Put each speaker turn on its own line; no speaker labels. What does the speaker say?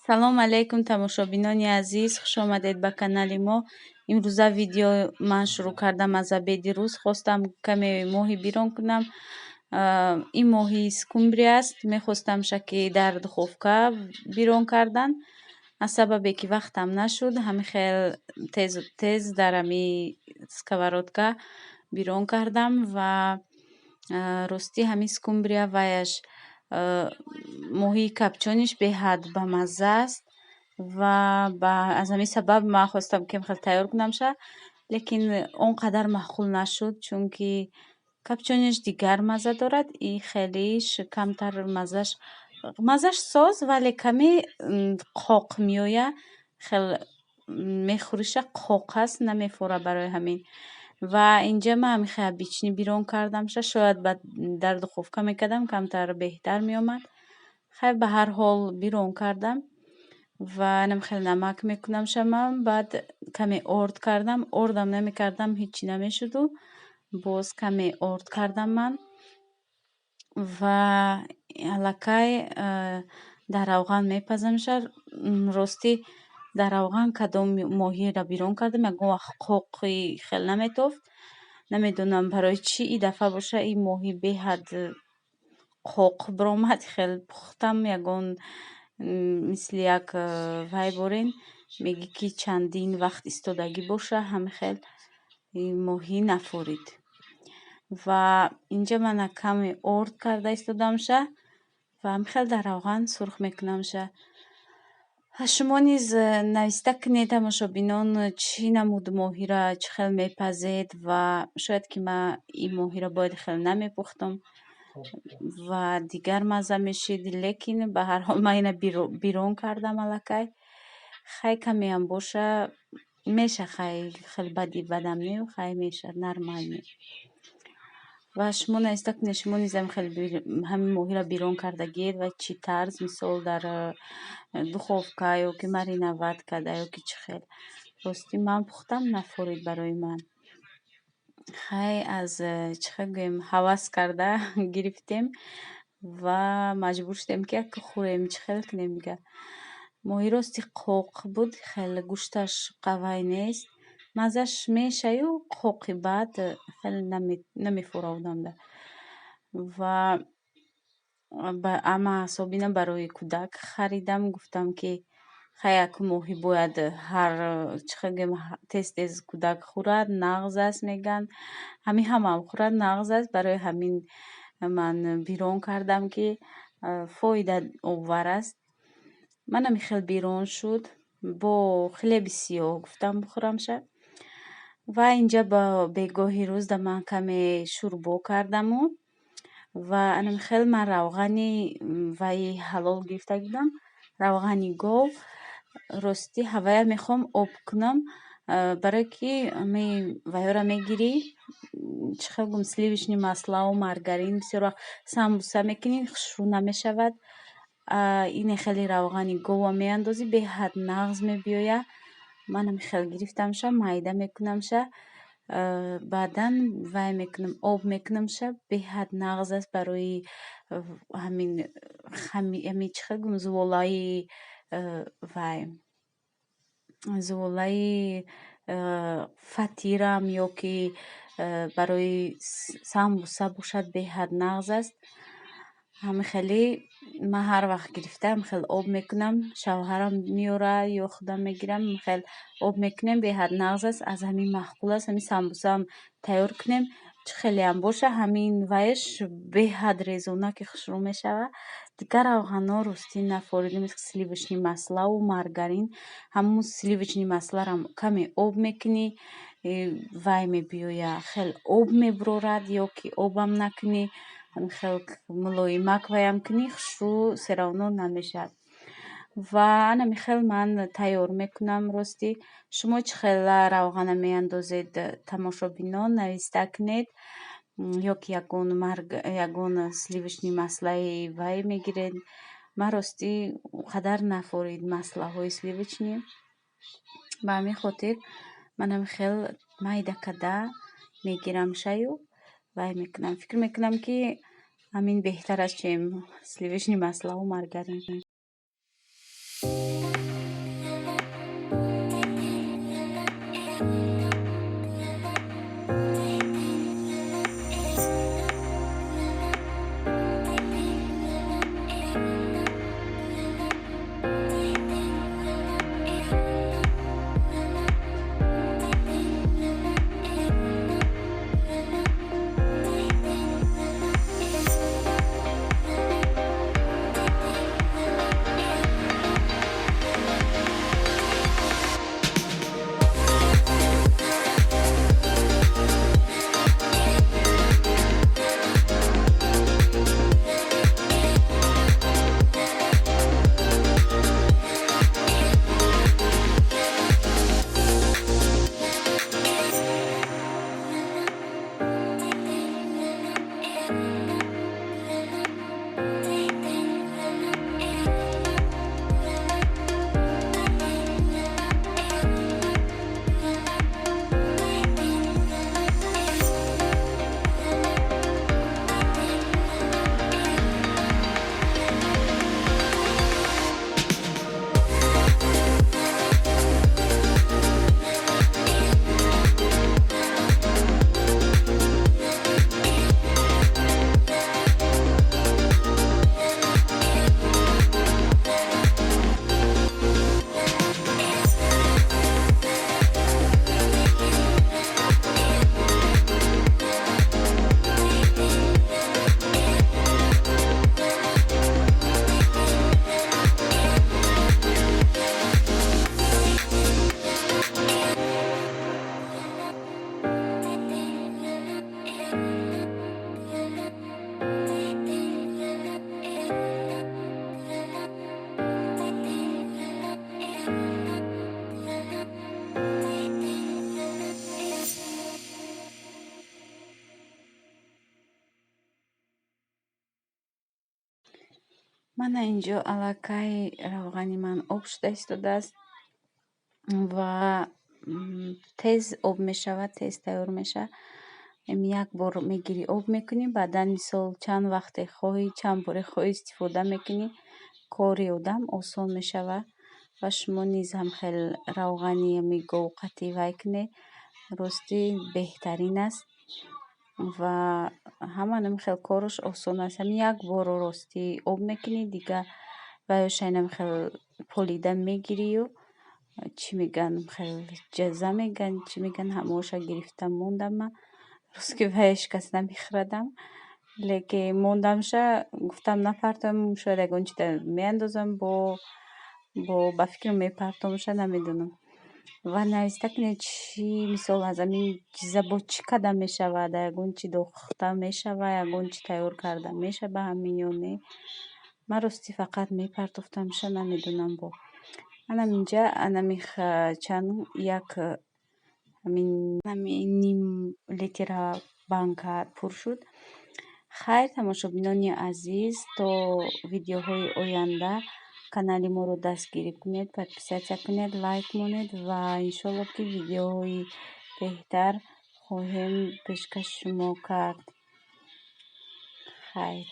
Салом алейкум, тамошобинони азиз, хушомадед ба канали мо. Имрӯза видео ман шурӯъ кардам аз обеди рӯз. Хостам каме моҳӣ бирон кунам. Ин моҳи скумбрия аст. Мехостам шаки дар духовка бирон кардан. Аз сабабе ки вақтам нашуд, ҳамин хел тезу тез дар ҳами сковородка бирон кардам. Ва ростӣ, ҳамин скумбрия ваяш, моҳии копчёныйш беҳад бамазза аст ва аз ҳамин сабаб ман хостам, ки хеле тайёр кунамша, лекин он қадар маъқул нашуд, чунки копчёныйш дигар мазза дорад, и хелиш камтар маззаш. Маззаш соз, вале каме қоқ меояд. Хел мехӯриша, қоқ аст, намефора. Барои ҳамин ва инҷа ман ҳамин хел обычный бирон кардамша. Шояд дар духовка мекардам, камтар беҳтар меомад. Хайр, ба ҳар ҳол бирон кардам ва инам хеле намак мекунамша ман. Баъд каме орд кардам. Ордам намекардам, ҳечи намешуду боз каме орд кардам ман ва аллакай дар равған мепазамша. Ростӣ, дар равған кадом моҳиро бирон кардам, ягон вақт қоқи хел наметофт. Намедонам, барои чӣ ин дафъа боша, ин моҳӣ беҳад қоқ биромад. Хел пухтам, ягон мисли як вай борен мегӣ, ки чандин вақт истодагӣ боша, ҳамин хел ин моҳӣ нафорид. Ва инҷа мана каме орд карда истодамша ва ҳамин хел дар равған сурх мекунамша. Шумо низ нависта кунед, тамошобинон, чӣ намуд моҳиро чӣ хел мепазед. Ва шояд ки ман ин моҳиро бояд хел намепухтам ва дигар мазза мешид, лекин ба ҳар ҳол ман ина бирон кардам аллакай. Хай, камеам боша, меша. Хай, хеле бади бадам не, хай, меша, нормально. Ва шумо нависта кунед, шумо низ хеле ҳамин моҳиро бирон кардагиед ва чӣ тарз, мисол, дар духовка ё ки мариновать карда, ё ки чӣ хел. Ростӣ, ман пухтам, нафорид барои ман. Хай, аз чӣ хел гӯем, ҳавас карда гирифтем ва маҷбур шудем, ки як хӯрем. Чӣ хел кунем дига? Моҳи рости қоқ буд, хеле гӯшташ қавай нест, маззаш мешаю, қоқи бад, хеле намефора одамда. Ва ама асобина барои кӯдак харидам. Гуфтам, ки хай, як моҳӣ бояд ҳар, чӣ хел гӯем, тез тез кӯдак хӯрад, нағз аст мегӯянд, ҳамин ҳамаам хӯрад, нағз аст. Барои ҳамин ман бирон кардам, ки фоидаовар аст. Манам хел бирон шуд, бо хлеби сиёҳ гуфтам бихӯрамша. Ва инҷа ба бегоҳи рӯз да ман каме шӯрбо кардаму ва анам хел ман равғани ваи ҳалол гирифта будам, равғани гов. Ростӣ, ҳавая мехоҳам об кунам, барое ки ами ваёра мегирӣ, чӣ хел гӯм, сливочный маслову маргарин, бисёр вақт самбуса мекунӣ, хушрӯ намешавад. Ине хеле равғани гова меандозӣ, беҳад нағз мебиёяд. Манам хел гирифтамша, майда мекунамша, баъдан вай мекунам, об мекунамша. Беҳад нағз аст барои ҳамин, ҳамин, чӣ хел гӯм, зуволаи вай, зуволаи фатирам ё ки барои самбуса бошад, беҳад нағз аст. Ҳамин хеле ман ҳар вақт гирифта, ҳамин хел об мекунам. Шавҳарам меорад ё худам мегирам, ҳамин хел об мекунем, беҳад нағз аст, аз ҳамин маъқул аст. Ҳамин самбусаам тайёр кунем, чӣ хелеам боша, ҳамин ваяш беҳад резонаки хушрӯ мешавад. Дигар равғанҳо, ростӣ, нафоридем, мисли сливочный маслову маргарин. Ҳамун сливочный масларам каме об мекунӣ, вай мебиёяд, хел об мебурорад, ё ки обам накунӣ, ҳамин хел мулоимак ваям кунӣ, хушрӯ всё равно намешавад. Ва анами хел ман тайёр мекунам. Ростӣ, шумо чӣ хел равғана меандозед, тамошобинон, нависта кунед, ё ки ягон сливочный маслаи вай мегиред. Ман, ростӣ, он қадар нафорид маслаҳои сливочный, ба ҳамин хотир ман ҳамин хел майда карда мегирамшаю вай мекунам. Фикр мекунам, ки ҳамин беҳтар аст, чем сливочный маслову маргарин. Мана инҷо аллакай равғани ман об шуда истодааст ва тез об мешавад, тез тайёр мешавад. Як бор мегирӣ, об мекунӣ, баъдан, мисол, чанд вақте хоҳӣ, чанд боре хоҳӣ, истифода мекунӣ. Кори одам осон мешавад. Ва шумо низ ҳам хел равғани ами говқатӣ вай кунед, ростӣ беҳтарин аст ва ҳама нами хел кораш осон аст. Ҳамин як борро, ростӣ, об мекунӣ, дига вайоша инам хел полида мегирию, чӣ мегӯянд, хел ҷаза мегӯянд, чӣ мегӯянд, ҳамоша гирифта мондам. Ман, рост ки, вая шикаста мехӯрадам, лекин мондамша, гуфтам, напартоям, шояд ягон чида меандозам, бо ба фикрам, мепартомша, намедонам. Ва нависта кунед, чӣ, мисол, аз ҳамин чиза бо чӣ карда мешавад, ягон чи дохта мешава, ягон чи тайёр карда мешава ба ҳамин ё не. Ман, ростӣ, фақат мепартофтамша, намедонам. Бо анам инҷа анами чанд як ҳамин ним литра банка пур шуд. Хайр, тамошобинони азиз, то видеоҳои оянда канали моро дастгирӣ кунед, подписаться кунед, лайк монед ва иншолло, ки видеоҳои беҳтар хоҳем пешкаши шумо кард. Хайр.